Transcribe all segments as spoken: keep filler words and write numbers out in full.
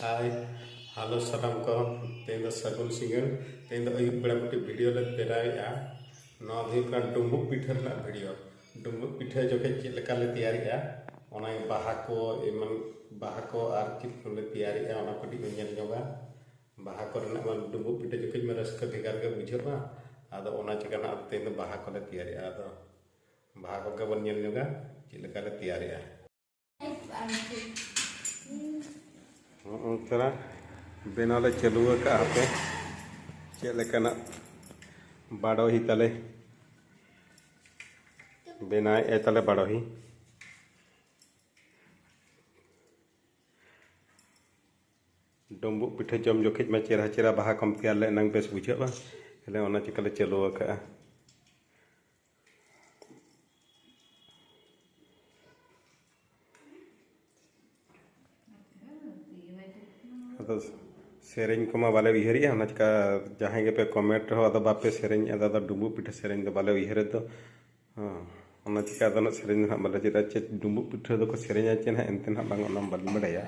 ᱦᱟᱭ, hello ᱥᱟᱱᱟᱢ ᱠᱚ, ᱛᱮᱦᱮᱧ ᱫᱚ ᱥᱟᱹᱜᱩᱱ ᱥᱤᱸᱜᱟᱹᱲ᱾ ᱛᱮᱦᱮᱧ ᱫᱚ ᱟᱹᱭᱩᱵ ᱵᱮᱲᱟ ᱢᱤᱫᱴᱤᱡ ᱵᱷᱤᱰᱤᱭᱳ ᱞᱮ ᱵᱮᱱᱟᱣᱮᱫᱼᱟ᱾ ᱱᱚᱣᱟ ᱫᱚ ᱦᱩᱭᱩᱜ ᱠᱟᱱᱟ ᱰᱩᱸᱵᱩᱜ ᱯᱤᱴᱷᱟᱹ ᱨᱮᱱᱟᱜ ᱵᱷᱤᱰᱤᱭᱳ᱾ ᱰᱩᱸᱵᱩᱜ ᱯᱤᱴᱷᱟᱹ ᱡᱚᱠᱷᱮᱡ ᱪᱮᱫ ᱞᱮᱠᱟ ᱞᱮ ᱛᱮᱭᱟᱨᱮᱫᱼᱟ, ᱚᱱᱟ ᱵᱟᱦᱟ ᱠᱚ ᱮᱢᱟᱱ, ᱵᱟᱦᱟ ᱠᱚ ᱟᱨ ᱪᱮᱫ ᱠᱚᱞᱮ ᱛᱮᱭᱟᱨᱮᱫᱼᱟ, ᱚᱱᱟ ᱠᱟᱹᱴᱤᱡ ᱵᱚᱱ ᱧᱮᱞ ᱧᱚᱜᱟ᱾ ᱵᱟᱦᱟ ᱠᱚᱨᱮᱱᱟᱜ ᱢᱟ ᱰᱩᱸᱵᱩᱜ ᱯᱤᱴᱷᱟᱹ ᱡᱚᱠᱷᱮᱡ ᱢᱟ ᱨᱟᱹᱥᱠᱟᱹ ᱵᱷᱮᱜᱟᱨ ᱜᱮ ᱵᱩᱡᱷᱟᱹᱜᱼᱟ᱾ ᱟᱫᱚ ᱚᱱᱟ ᱪᱤᱠᱟᱹ ᱱᱟᱜ ᱛᱮᱦᱮᱧ ᱫᱚ ᱵᱟᱦᱟ ᱠᱚᱞᱮ ᱛᱮᱭᱟᱨᱮᱫᱼᱟ᱾ ᱟᱫᱚ ᱵᱟᱦᱟ ᱠᱚᱜᱮ ᱵᱚᱱ ᱧᱮᱞ ᱧᱚᱜᱟ ᱪᱮᱫ ᱞᱮᱠᱟ ᱞᱮ ᱛᱮᱭᱟᱨᱮᱫᱼᱟ᱾ ᱱᱚᱜᱼᱚ ᱱᱚᱝᱠᱟ ᱵᱮᱱᱟᱣ ᱞᱮ ᱪᱟᱹᱞᱩ ᱟᱠᱟᱫᱼᱟ᱾ ᱦᱟᱯᱮ ᱪᱮᱫ ᱞᱮᱠᱟᱱᱟᱜ ᱵᱟᱰᱚᱦᱤ ᱛᱟᱞᱮ ᱵᱮᱱᱟᱣᱮᱫᱼᱟᱭ ᱛᱟᱞᱮ ᱵᱟᱰᱚᱦᱤ᱾ ᱰᱩᱸᱵᱩᱜ ᱯᱤᱴᱷᱟᱹ ᱡᱚᱢ ᱡᱚᱠᱷᱮᱡ ᱢᱟ ᱪᱮᱦᱨᱟ ᱪᱮᱦᱨᱟ ᱵᱟᱦᱟ ᱠᱚᱢ ᱛᱮᱭᱟᱨ ᱞᱮ ᱮᱱᱟᱝ ᱵᱮᱥ ᱵᱩᱡᱷᱟᱹᱜᱼᱟ᱾ ᱛᱟᱦᱞᱮ ᱚᱱᱟ ᱪᱤᱠᱟᱹᱞᱮ ᱪᱟᱹᱞᱩ ᱟᱠᱟᱫᱼᱟ᱾ ᱟᱫᱚ ᱥᱮᱨᱮᱧ ᱠᱚᱢᱟ ᱵᱟᱞᱮ ᱩᱭᱦᱟᱹᱨᱮᱜᱼᱟ, ᱚᱱᱟ ᱪᱤᱠᱟ ᱡᱟᱦᱟᱸᱭ ᱜᱮᱯᱮ ᱠᱚᱢᱮᱱᱴ ᱨᱮᱦᱚᱸ ᱟᱫᱚ ᱵᱟᱯᱮ ᱥᱮᱨᱮᱧᱮᱜᱼᱟ᱾ ᱟᱫᱚ ᱰᱩᱸᱵᱩᱜ ᱯᱤᱴᱷᱟᱹ ᱥᱮᱨᱮᱧ ᱫᱚ ᱵᱟᱞᱮ ᱩᱭᱦᱟᱹᱨᱮᱫ ᱫᱚ᱾ ᱦᱮᱸ, ᱚᱱᱟ ᱪᱤᱠᱟ ᱟᱫᱚ ᱱᱟᱜ ᱥᱮᱨᱮᱧ ᱫᱚ ᱱᱟᱜ ᱵᱟᱞᱮ ᱪᱮᱫᱟ᱾ ᱪᱮᱫ ᱰᱩᱸᱵᱩᱜ ᱯᱤᱴᱷᱟᱹ ᱫᱚᱠᱚ ᱥᱮᱨᱮᱧᱟ ᱪᱮ ᱱᱟᱜ, ᱮᱱᱛᱮ ᱱᱟᱜ ᱵᱟᱝ, ᱚᱱᱟ ᱵᱟᱹᱞᱤᱧ ᱵᱟᱲᱟᱭᱟ᱾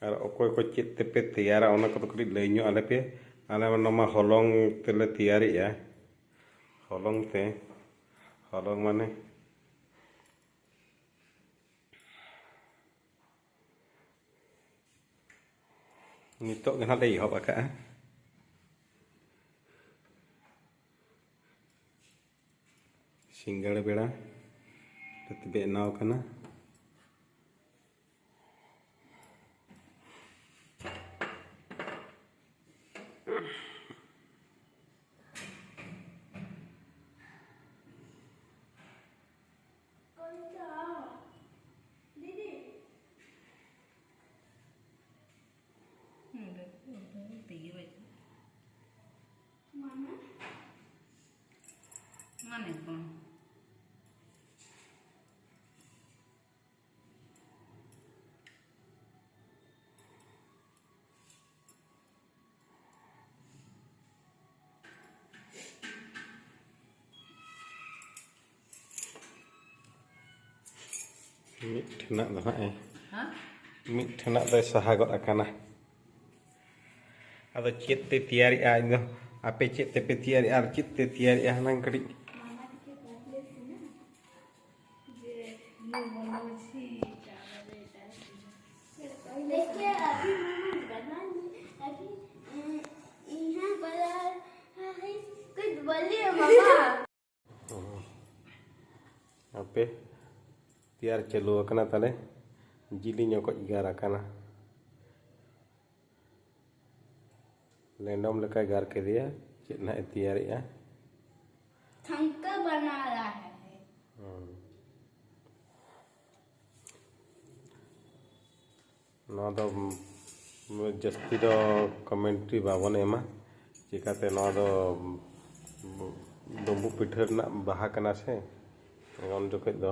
ᱟᱨ ᱚᱠᱚᱭ ᱠᱚ ᱪᱮᱫ ᱛᱮᱯᱮ ᱛᱮᱭᱟᱨᱟ, ᱚᱱᱟ ᱠᱚᱫᱚ ᱠᱟᱹᱴᱤᱡ ᱞᱟᱹᱭ ᱧᱚᱜ ᱟᱞᱮ ᱯᱮ᱾ ᱟᱞᱮ ᱢᱟ ᱱᱚᱣᱟ ᱢᱟ ᱦᱚᱞᱚᱝ ᱛᱮᱞᱮ ᱛᱮᱭᱟᱨᱮᱜᱼᱟ, ᱦᱚᱞᱚᱝ ᱛᱮ, ᱦᱚᱞᱚᱝ ᱢᱟᱱᱮ ᱱᱤᱛᱚᱜ ᱜᱮ ᱱᱟᱦᱟᱜ ᱞᱮ ᱮᱦᱚᱵ ᱟᱠᱟᱫᱼᱟ᱾ ᱥᱤᱸᱜᱟᱹᱲ ᱵᱮᱲᱟ ᱵᱮᱱᱟᱣ ᱠᱟᱱᱟ᱾ ᱢᱟᱱᱮ ᱠᱚ᱾ ᱢᱤᱫ ᱴᱷᱮᱱᱟᱜ ᱫᱚ ᱦᱟᱸᱜ ᱮ, ᱢᱤᱫ ᱴᱷᱮᱱᱟᱜ ᱫᱚᱭ ᱥᱟᱦᱟ ᱜᱚᱫ ᱟᱠᱟᱱᱟ᱾ ᱟᱫᱚ ᱪᱮᱫ ᱛᱮ ᱛᱮᱭᱟᱨᱮᱜᱼᱟ? ᱤᱧ ᱫᱚ ᱟᱯᱮ ᱪᱮᱫ ᱛᱮᱯᱮ ᱛᱮᱭᱟᱨᱮᱜᱼᱟ ᱟᱨ ᱪᱮᱫ ᱛᱮ ᱛᱮᱭᱟᱨᱮᱜᱼᱟ ᱦᱩᱱᱟᱹᱝ ᱠᱟᱹᱴᱤᱡ᱾ देखिए, अभी मम्मा बना ली, अभी, अम, यहाँ बना रहा है, कुछ बोलिए मम्मा। ᱦᱟᱯᱮ, ᱛᱮᱭᱟᱨ ᱪᱟᱹᱞᱩ ᱟᱠᱟᱱᱟ ᱛᱟᱞᱮ, ᱡᱤᱞᱤᱧ ᱚᱠᱚᱡ ᱜᱟᱨ ᱟᱠᱟᱱᱟ᱾ ᱞᱮᱸᱰᱚᱢ ᱞᱮᱠᱟᱭ ᱜᱟᱨ ᱠᱮᱫᱮᱭᱟ, ᱪᱮᱫ ᱱᱟᱦᱟᱜ ᱮ ᱛᱮᱭᱟᱨᱮᱜᱼᱟ᱾ ᱛᱷᱟᱝᱠᱟ ᱵᱟᱱᱟ ᱨᱟᱦᱟ ᱦᱟᱭ᱾ ᱦᱩᱸ᱾ ᱱᱚᱣᱟ ᱫᱚ, ᱩᱢ, ᱡᱟᱹᱥᱛᱤ ᱫᱚ ᱠᱚᱢᱮᱱᱴᱨᱤ ᱵᱟᱵᱚᱱ ᱮᱢᱟ, ᱪᱤᱠᱟᱹᱛᱮ ᱱᱚᱣᱟ ᱫᱚ, ᱩᱢ, ᱰᱩᱸᱵᱩᱜ ᱯᱤᱴᱷᱟᱹ ᱨᱮᱱᱟᱜ ᱵᱟᱦᱟ ᱠᱟᱱᱟ ᱥᱮ, ᱩᱱ ᱡᱚᱠᱷᱚᱡ ᱫᱚ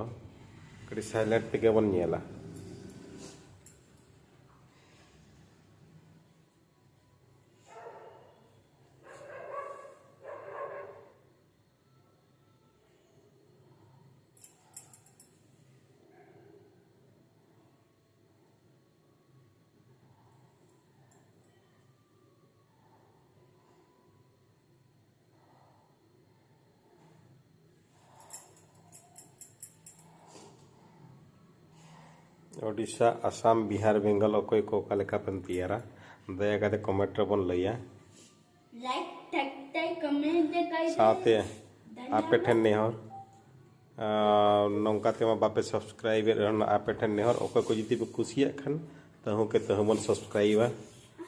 ᱠᱟᱹᱴᱤᱡ ᱥᱟᱭᱞᱮᱱᱴ ᱛᱮᱜᱮ ᱵᱚᱱ ᱧᱮᱞᱟ᱾ ᱳᱰᱤᱥᱟ, ᱟᱥᱟᱢ, ᱵᱤᱦᱟᱨ, ᱵᱮᱝᱜᱚᱞ ᱚᱠᱚᱭ ᱠᱚ ᱚᱠᱟ ᱞᱮᱠᱟ ᱯᱮ ᱛᱮᱭᱟᱨᱟ, ᱫᱟᱭᱟ ᱠᱟᱛᱮ ᱠᱚᱢᱮᱱᱴ ᱨᱮᱵᱚᱱ ᱞᱟᱹᱭᱟ᱾ ᱞᱟᱭᱤᱠ ᱴᱷᱟᱠ ᱴᱷᱟᱠ ᱠᱚᱢᱮᱱᱴ ᱞᱮᱠᱷᱟᱡ ᱫᱚ ᱥᱟᱶᱛᱮ ᱫᱷᱟᱱᱭᱚᱵᱟᱫ᱾ ᱟᱯᱮ ᱴᱷᱮᱱ ᱱᱮᱦᱚᱨ, ᱟᱨ ᱱᱚᱝᱠᱟ ᱛᱮᱢᱟ ᱵᱟᱯᱮ ᱥᱟᱵᱥᱠᱨᱟᱭᱤᱵᱮᱫ ᱨᱮᱦᱚᱸ, ᱟᱯᱮ ᱴᱷᱮᱱ ᱱᱮᱦᱚᱨ, ᱚᱠᱚᱭ ᱠᱚ ᱡᱩᱫᱤ ᱯᱮ ᱠᱩᱥᱤᱭᱟᱜ ᱠᱷᱟᱱ, ᱛᱟᱹᱦᱩ ᱠᱮ ᱛᱟᱹᱦᱩ ᱵᱚᱱ ᱥᱟᱵᱥᱠᱨᱟᱭᱤᱵᱟ᱾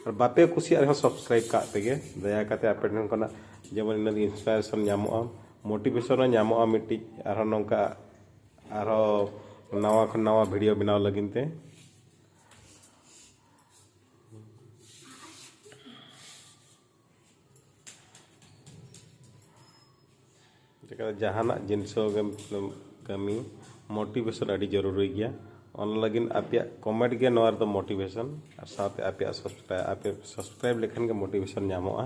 ᱟᱨ ᱵᱟᱯᱮ ᱠᱩᱥᱤᱭᱟᱜ ᱨᱮᱦᱚᱸ, ᱥᱟᱵᱥᱠᱨᱟᱭᱤᱵ ᱠᱟᱜ ᱯᱮᱜᱮ ᱫᱟᱭᱟ ᱠᱟᱛᱮ᱾ ᱟᱯᱮ ᱴᱷᱮᱱ ᱠᱷᱚᱱᱟᱜ ᱡᱮᱢᱚᱱ ᱤᱱᱟᱹ ᱤᱱᱥᱯᱤᱨᱮᱥᱚᱱ ᱧᱟᱢᱚᱜᱼᱟ, ᱢᱳᱴᱤᱵᱷᱮᱥᱚᱱ ᱦᱚᱸ ᱧᱟᱢᱚᱜᱼᱟ ᱢᱤᱫᱴᱤᱡ, ᱟᱨᱦᱚᱸ ᱱᱚᱝᱠᱟ ᱟᱨᱦᱚᱸ ᱱᱟᱣᱟ ᱠᱷᱚᱱ ᱱᱟᱣᱟ ᱵᱷᱤᱰᱤᱭᱳ ᱵᱮᱱᱟᱣ ᱞᱟᱹᱜᱤᱫ ᱛᱮ᱾ ᱪᱮᱠᱟ ᱡᱟᱦᱟᱱᱟᱜ ᱡᱤᱱᱤᱥ ᱦᱚᱸ ᱜᱮᱢ ᱠᱟᱹᱢᱤ, ᱢᱳᱴᱤᱵᱷᱮᱥᱚᱱ ᱟᱹᱰᱤ ᱡᱚᱨᱩᱨᱤ ᱜᱮᱭᱟ᱾ ᱚᱱᱟ ᱞᱟᱹᱜᱤᱫ ᱟᱯᱮᱭᱟᱜ ᱠᱚᱢᱮᱱᱴ ᱜᱮ ᱱᱚᱣᱟ ᱨᱮᱫᱚ ᱢᱳᱴᱤᱵᱷᱮᱥᱚᱱ, ᱟᱨ ᱥᱟᱶᱛᱮ ᱟᱯᱮᱭᱟᱜ ᱥᱟᱵᱥᱠᱨᱟᱭ-, ᱟᱯᱮ ᱥᱟᱵᱥᱠᱨᱟᱭᱤᱵ ᱞᱮᱠᱷᱟᱱ ᱜᱮ ᱢᱳᱴᱤᱵᱷᱮᱥᱚᱱ ᱧᱟᱢᱚᱜᱼᱟ᱾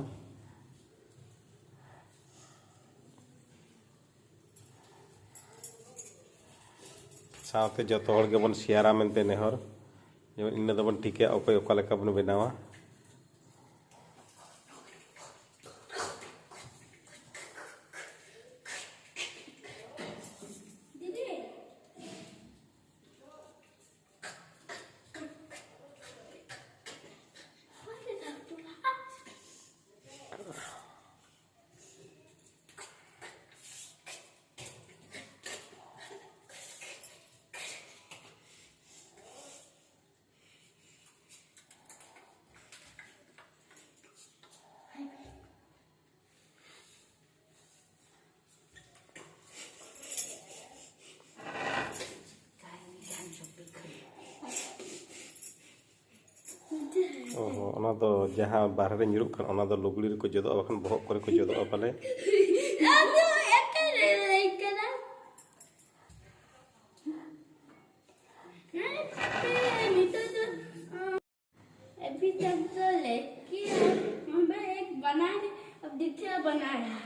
ᱥᱟᱶᱛᱮ ᱡᱚᱛᱚ ᱦᱚᱲ ᱜᱮᱵᱚᱱ ᱥᱮᱭᱟᱨᱟ ᱢᱮᱱᱛᱮ ᱱᱮᱦᱚᱨ᱾ ᱡᱮᱢᱚᱱ ᱤᱱᱟᱹ ᱫᱚᱵᱚᱱ ᱴᱷᱤᱠᱟᱹᱭᱟ ᱚᱠᱚᱭ ᱚᱠᱟ ᱞᱮᱠᱟ ᱵᱚᱱ ᱵᱮᱱᱟᱣᱟ᱾ ᱚ ᱦᱚᱸ, ᱚᱱᱟ ᱫᱚ ᱡᱟᱦᱟᱸ ᱵᱟᱦᱨᱮ ᱨᱮ ᱧᱩᱨᱩᱜ ᱠᱟᱱ, ᱚᱱᱟ ᱫᱚ ᱞᱩᱜᱽᱲᱤ ᱨᱮᱠᱚ ᱡᱚᱫᱚᱜᱼᱟ, ᱵᱟᱠᱷᱟᱱ ᱵᱚᱦᱚᱜ ᱠᱚᱨᱮ ᱠᱚ ᱡᱚᱫᱚᱜᱼᱟ ᱯᱟᱞᱮ᱾ ᱟᱫᱚ ᱮᱠᱟᱞ ᱞᱟᱹᱭ ᱠᱟᱱᱟ᱾ ᱦᱮᱸ, ᱱᱤᱛᱚᱜ ᱫᱚ, ᱟᱹᱵᱤ ᱛᱚᱠ ᱛᱚ ᱞᱮᱠᱤ ᱦᱟᱢ ᱮᱠ ᱵᱟᱱᱟᱭᱮ, ᱟᱵ ᱫᱤᱠᱷᱮ ᱵᱟᱱᱟᱭᱟ᱾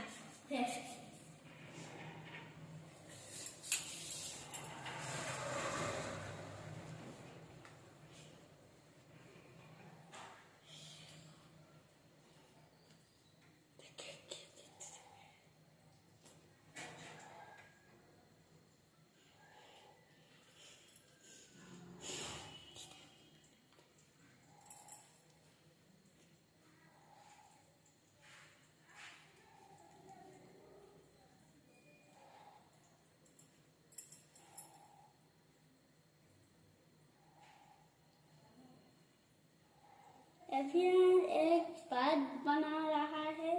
अभी हम एक पार्ट बना रहा है।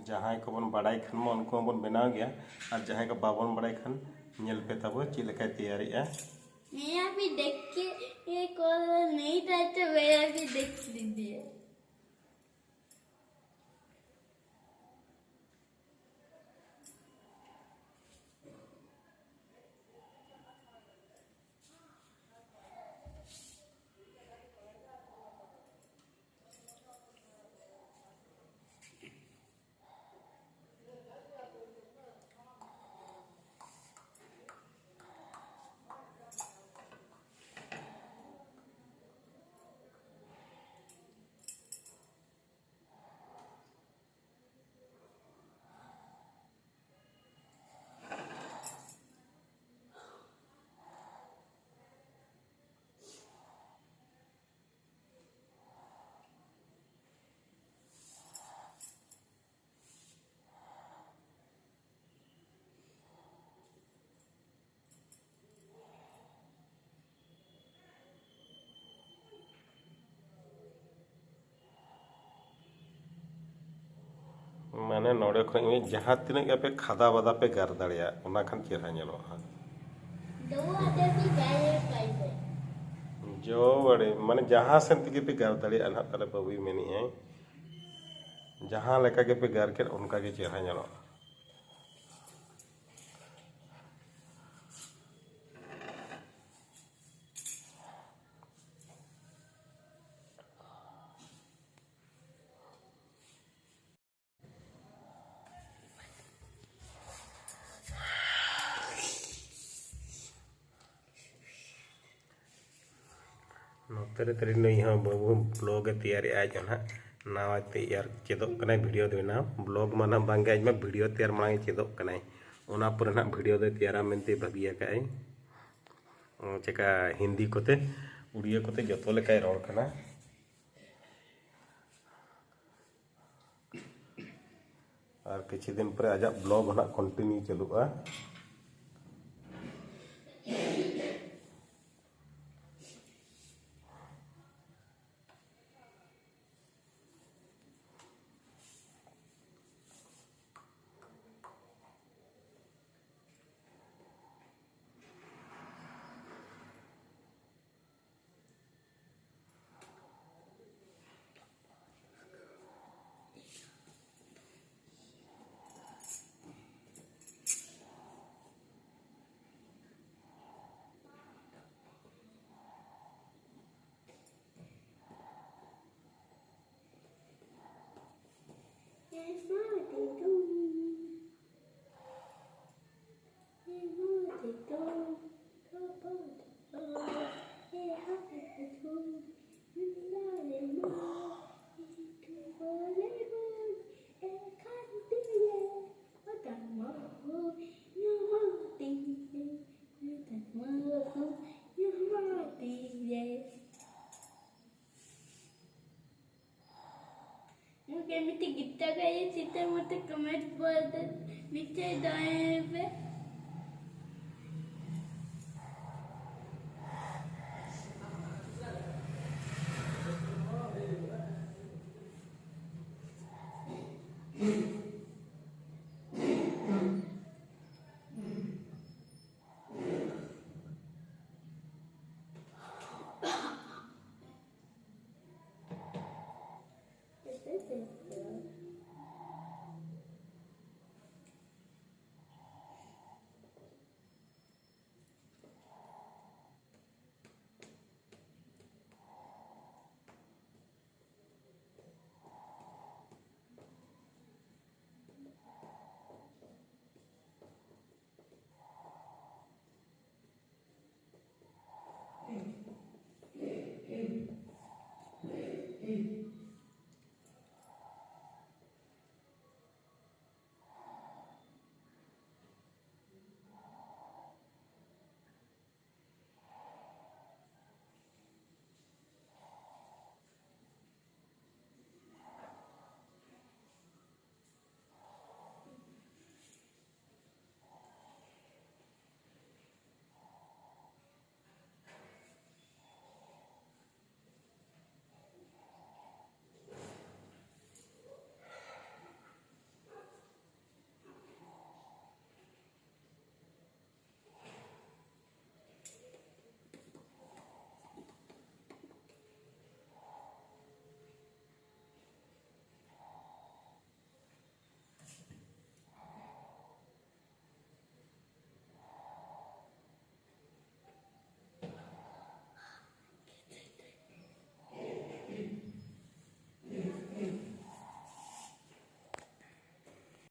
ᱡᱟᱦᱟᱸᱭ ᱠᱚᱵᱚᱱ ᱵᱟᱲᱟᱭ ᱠᱷᱟᱱ ᱢᱟ ᱩᱱᱠᱩ ᱢᱟᱵᱚᱱ ᱵᱮᱱᱟᱣ ᱜᱮᱭᱟ, ᱟᱨ ᱡᱟᱦᱟᱸᱭ ᱠᱚ ᱵᱟᱵᱚᱱ ᱵᱟᱲᱟᱭ ᱠᱷᱟᱱ ᱧᱮᱞ ᱯᱮ ᱛᱟᱵᱚ ᱪᱮᱫ ᱞᱮᱠᱟᱭ ᱛᱮᱭᱟᱨᱮᱜᱼᱟ᱾ मैं अभी देख के, ये कॉल नहीं था तो मैं अभी देख लीजिए। ᱚᱸᱰᱮ ᱠᱷᱚᱱ ᱡᱟᱦᱟᱸ ᱛᱤᱱᱟᱹᱜ ᱜᱮ ᱯᱮ ᱠᱷᱟᱫᱟ ᱵᱟᱫᱟ ᱯᱮ ᱜᱟᱨ ᱫᱟᱲᱮᱭᱟᱜᱼᱟ, ᱚᱱᱟ ᱠᱷᱟᱱ ᱪᱮᱦᱨᱟ ᱧᱮᱞᱚᱜᱼᱟ᱾ ᱫᱚ ᱟᱫᱚ ᱵᱤ ᱵᱟᱭ ᱯᱟᱭ ᱫᱚ᱾ ᱡᱚ ᱵᱟᱲᱮ ᱢᱟᱱᱮ ᱡᱟᱦᱟᱸ ᱥᱮᱱ ᱛᱮᱜᱮ ᱯᱮ ᱜᱟᱨ ᱫᱟᱲᱮᱭᱟᱜᱼᱟ ᱱᱟᱦᱟᱜ, ᱛᱟᱦᱞᱮ ᱵᱟᱹᱵᱩᱭ ᱢᱮᱱᱮᱫᱼᱟᱭ ᱡᱟᱦᱟᱸ ᱞᱮᱠᱟ ᱜᱮᱯᱮ ᱜᱟᱨ ᱠᱮᱫ, ᱚᱱᱠᱟ ᱜᱮ ᱪᱮᱦᱨᱟ ᱧᱮᱞᱚᱜᱼᱟ᱾ ᱱᱚᱛᱮ ᱨᱮ ᱛᱟᱹᱨᱤ ᱱᱩᱭ ᱦᱚᱸ ᱵᱟᱹᱵᱩ ᱵᱞᱚᱜ ᱮ ᱛᱮᱭᱟᱨᱮᱜᱼᱟ, ᱡᱟᱦᱟᱸ ᱱᱟᱣᱟ ᱛᱮᱭᱟᱨ ᱪᱮᱫᱚᱜ ᱠᱟᱱᱟᱭ ᱵᱷᱤᱰᱤᱭᱳ ᱫᱚ ᱵᱮᱱᱟᱣ᱾ ᱵᱞᱚᱜ ᱢᱟ ᱱᱟᱦᱟᱜ ᱵᱟᱝᱜᱮ, ᱟᱡ ᱢᱟ ᱵᱷᱤᱰᱤᱭᱳ ᱛᱮᱭᱟᱨ ᱢᱟᱲᱟᱝ ᱮ ᱪᱮᱫᱚᱜ ᱠᱟᱱᱟᱭ, ᱚᱱᱟ ᱯᱚᱨᱮ ᱱᱟᱦᱟᱜ ᱵᱷᱤᱰᱤᱭᱳ ᱫᱚᱭ ᱛᱮᱭᱟᱨᱟ ᱢᱮᱱᱛᱮ ᱵᱷᱟᱹᱵᱤ ᱟᱠᱟᱫᱼᱟᱭ᱾ ᱪᱮᱠᱟ ᱦᱤᱱᱫᱤ ᱠᱚᱛᱮ, ᱩᱲᱤᱭᱟᱹ ᱠᱚᱛᱮ ᱡᱚᱛᱚ ᱞᱮᱠᱟᱭ ᱨᱚᱲ ᱠᱟᱱᱟ᱾ ᱟᱨ ᱠᱤᱪᱷᱩ ᱫᱤᱱ ᱯᱚᱨᱮ ᱟᱡᱟᱜ ᱵᱞᱚᱜ ᱦᱚᱸ ᱱᱟᱜ ᱠᱚᱱᱴᱤᱱᱤᱭᱩ ᱪᱟᱹᱞᱩᱜᱼᱟ᱾ ମୁଁ କେମିତି ଗୀତ ଗାଇ, ସେଟା ମୋତେ କମେଣ୍ଟ କରିଦେବେ, ନିଶ୍ଚୟ ଜଣେଇବେ।